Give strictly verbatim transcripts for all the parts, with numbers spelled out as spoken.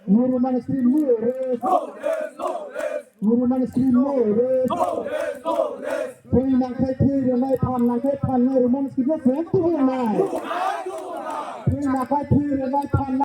Nurul Manis Krim Nurul. Nurul Manis Krim Nurul. Thwi nangkhai thwi rwnai, phan nangkhai phan nai, Nurul Manis Krim no chwng tubu rwnai. Thwi nangkhai thwi rwnai, phan nai.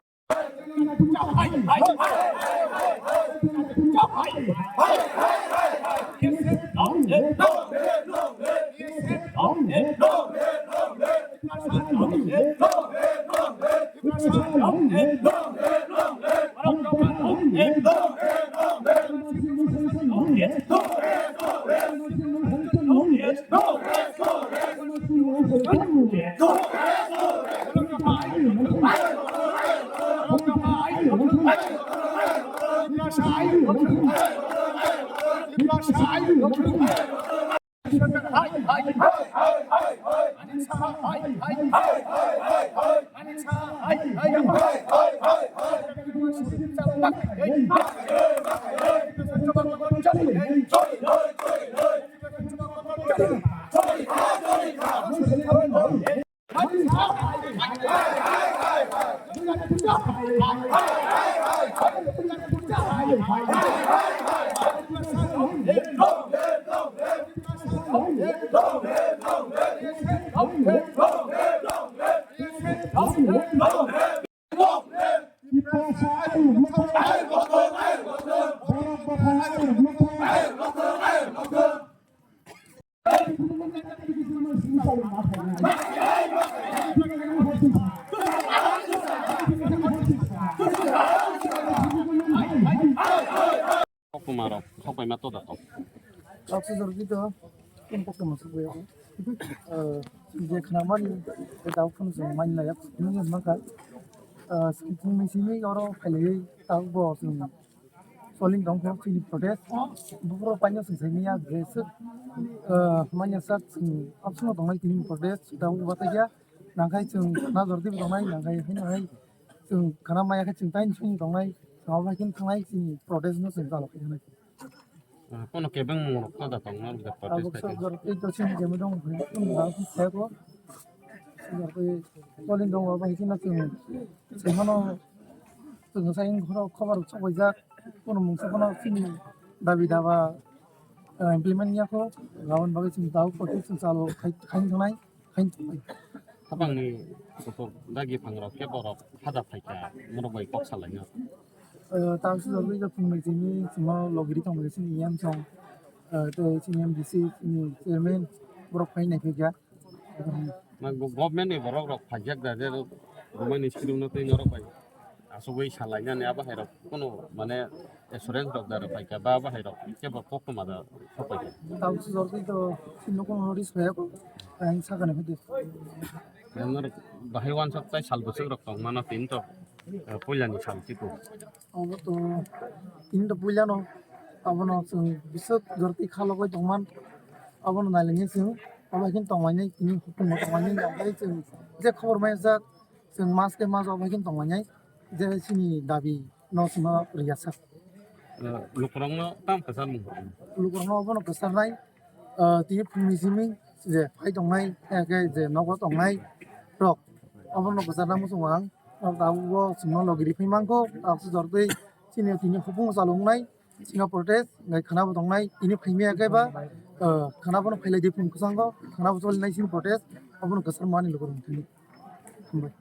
Koktwma rok sok bai ma to da tong. Sok se jor di to. Kum koktwma sok bai. Eh, je khna mani, je tau khun jong mani la yak. Ni ma ka. Eh, sing sing ni sini oro phai le tau bo sing. Soling dong kho chini protest. Bufro panyo sing sing ya je suk. Eh, manya sak sing option dong lai tini protest. Tau bo ta ya. Nangkhai chwng khna jordi bo tongnai, nangkhai haino hai chwng khna maya khe chwng taini songwi tongnai, chwng abo hai khe thangnai, chini protest no chwng chalo khe thangnai. Ah, kono kebeng mung rok to da tong na da protest. Abo khai sok khe. Jor tei to chini jemai dong, chini ba khai ko. Jor tei polin dong, abo hai khe no chwng, chwng mano chwng sai khoro khobar sok bai jak, kono mung sa kono chini dabi daba, eh, implement ya ko, rawan bagwi chwng tao protest chwng chalo khai, khai thangnai. Habangni kutuk dagi phangrok khe borok haja phaikha, borok bai kok salaina. Eh, tang sijak bai phung bai chini chwngno logiri tongmani chini E M song, eh, tei chini M D C, chini chairman, borok phai nai phikha. Ma go-, government ni borok rok phaijak da je, romani sirumno tei norok bai. Asugwi salainani abo hai rok kuno mane assurance rok da rok phaikha ba abo hai rok kebo koktwma da sopaikha. Tamo se jordi to sino kuno notice phaiya ko, ang sakani hodi. Norok bahai wansok tai sal bwswk rok tong mano tin to, eh, puilani sal tipo. Obo to tin to puilano, abono chwng bwswk jordi khalogwi tongman, abono nailangya chwng, abo hai khe tongmani tini hukumo tongmani, je khobor maya jak, Chwng mas khe mas obo hai khe tonglainai, je chini dabi no chwngno rwya sak. Eh, lukurokno tamo kwchar mung? Lukurokno obono kwcharnai, eh, tini phungni simi je phai tongnai, hakhe je nogo tongnai rok, obono kwcharna muchungo ang. Nok tabukbo chwngno logi riphai mankho, tabukso jortwi chini tini hopung chalo wngnai. Sino protest, ngai khana bo tongnai, tini phaimaya khe ba, eh, khana bono phailai di phung kwchango, khana bo cholinai sini protest, abono kwchar mani lukurok thani. Hambai.